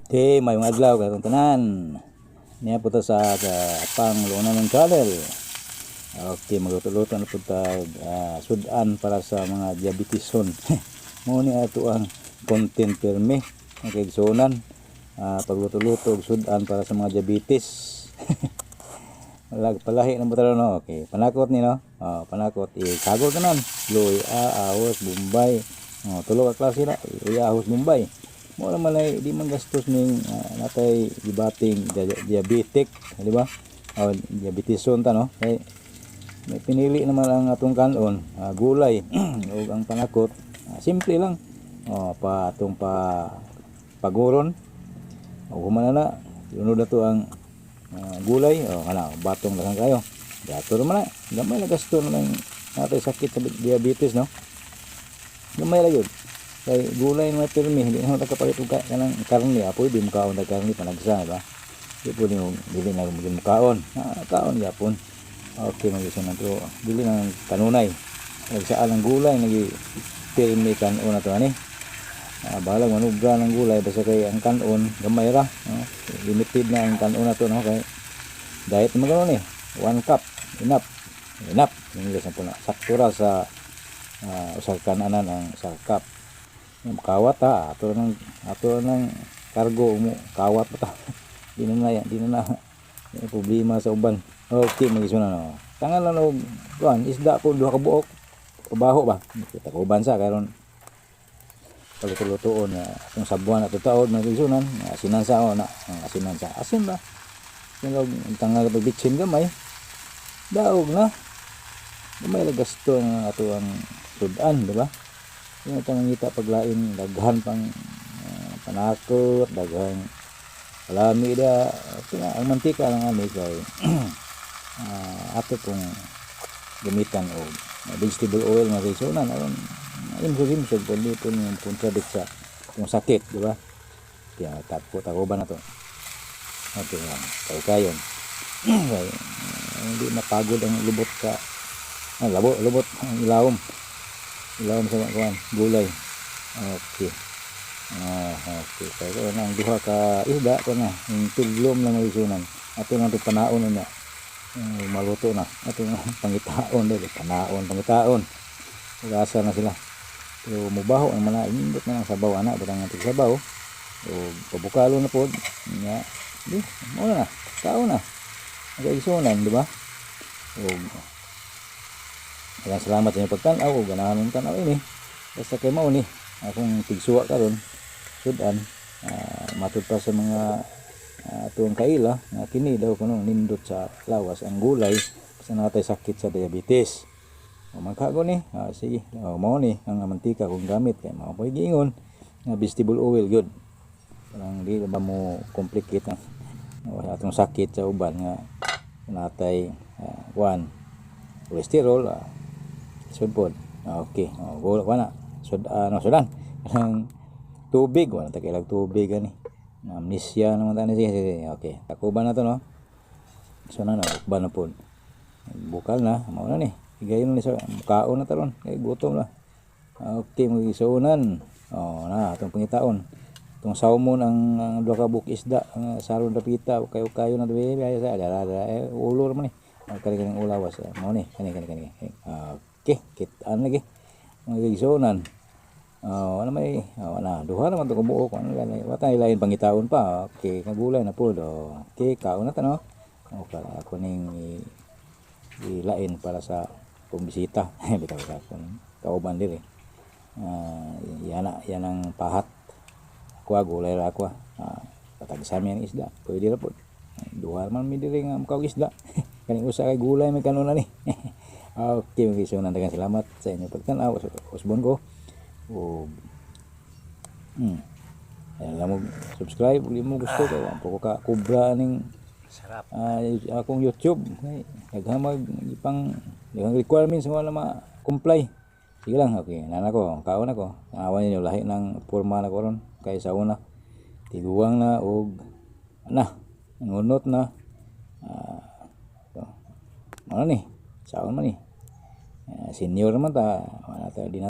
Okay, maayong adlaw katong tanan. Niya po ta sa Apang Luonan Channel. Okay, magluto-luto na po ta sudan para sa mga diabetison. Mao ni ato ang content permi ang kaigsuonan. Pagluto-luto og sudan para sa mga diabetes. Wala palahi ng butalo, no. Okay, panakot ni, no. Oh, panakot isagol tanan. Luya, ahos, bombay. Oh, tulo ka klase na. Luya, ahos, bombay. Mo naman ay di man gastos ning natay gibating diabetic, di ba? Oh, diabeteson ta, no. Kay may pinili naman ang atong kanon, gulay ug ang panakot, simple lang. Oh, pa atong pa paguron. O human na na, lunod na to ang gulay, o kana batong lang kayo. Gato naman na, gamay na gasto na lang natay sakit sa diabetes, no. Gamay ra gyud. Kay gulay naman pirmi, hindi na kapalit og kanang karne, pwede mo kaon og karne panagsa, di ba? Di pwede mo dili na mo kaon. Kaon gyapon. Okay, mag-isa na to. Dili na kanunay. Nagsaan ang gulay nagi pirmi kanon na to ani. Bahalag manubra ng gulay basta kay ang kanon gamay ra, no? Limited na ang kanon na to, no, kay diet naman kanon eh. 1 cup enough. Enough. English na po na. Sakto ra sa usa ka kananan ang usa ka cup. Kawat ha, ato nang kargo mo kawat pa ta. Di na na di na na di na problema sa uban. Okay, mag-iso na, no. Tangan lang og kuan isda po duha ka buok. Baho ba? Kita ko uban sa karon paluto-lutoon na atong sabuan ato taod mga kaigsuonan, asinan sa o na ang asinan sa asin ba. Sino ang tangal pag bitsin gamay. Daog na. Gamay ra gasto ang ato ang sudan, di ba? Yung itang ngita paglain daghan pang panakot, daghan palami da. Okay na, ang mantika lang ani kay ato pong gamitan og vegetable oil, mga kaigsuonan, aron imsog-imsog po di po yung contradict sa kung sakit, di ba? Kaya tako takuban na to. Okay yan, kay kayon. Kay, hindi mapagod ang lubot sa labo, lubot ang ilawom. Ilawom sa kuan, gulay. Okay. Okay. Kaya na ang duha ka isda ko na, yung tiglom lang mga isunan. Ato na ito panaon na niya. Maluto na. Ato na pangitaon dili, panaon, pangitaon. Ugasa na sila. Pero mubaho ang mga indot na ang sabaw ana, butang ang sabaw. O pabukalo na pod. Nya, di, mao na. Kaon na. Nagaigsunan, di ba? O maraming salamat sa inyong pagtan-aw o ganahan mong tan-aw ini. Basta kay mao ni akong tigsuwa karon sudan, matud pa sa mga tuwang kaila nga kini daw kuno nindot sa lawas ang gulay sa natay sakit sa diabetes. O magkago ni, sige, o, mao ni ang mantika kung gamit kay mao po'y giingon nga vegetable oil gyud. Parang di ba mo complicate ang o, atong sakit sa uban nga natay kuan cholesterol, sudpod. Okay, oh, go na. Sud ano sudan. Kanang tubig wala ta kailag tubig ani. Na amnesia naman tani, sige, sige. Okay, takuban na to, no. So na na ba na pod. Bukal na, mao na ni. Higayon ni sa kaon na taron kay gutom na. Okay, magisuonan. Oh, na atong pangitaon. Itong salmon ang duha ka buok isda, ang salon dapita kayo kayo na duwe ay sa dara dara eh, ulo ra man ni. Kani kaning ulawas. Mao ni kani kani kani. Okay, kitaan lagi. Mga kaigsuonan. Oh, ano may oh, na duha naman to kabuok ano gani. Wa tay lain pangitaon pa. Okay, kagulay na pod. Oh. Okay, kaon na ta, no. Okay, ako ning ilain para sa akong bisita. Bitaw sa akong kauban diri. Yan na, yan ang pahat. Ako gulay ra ako. Patagsa mi ang isda. Pwede ra pod. Duha man mi diri nga mukaog isda. Kaning usa kay gulay may kanon ni. Okay, mga kaigsuonan, daghang salamat sa inyong pagtan-aw. Usbon ko. O Ayan lang mo subscribe kung di mo gusto kay wa po ko ka kubra ning Sarap. Akong YouTube. Kay daghang mag ipang daghang requirements nga wala ma-comply. Sige lang, okay. Nana ko, kaon ako. Tanawan ninyo lahi ng porma na ko ron kay sa una. Tiguang na og na, ngunot na. So, ano ni? Saon man ni? Senior naman ta, wala ta di na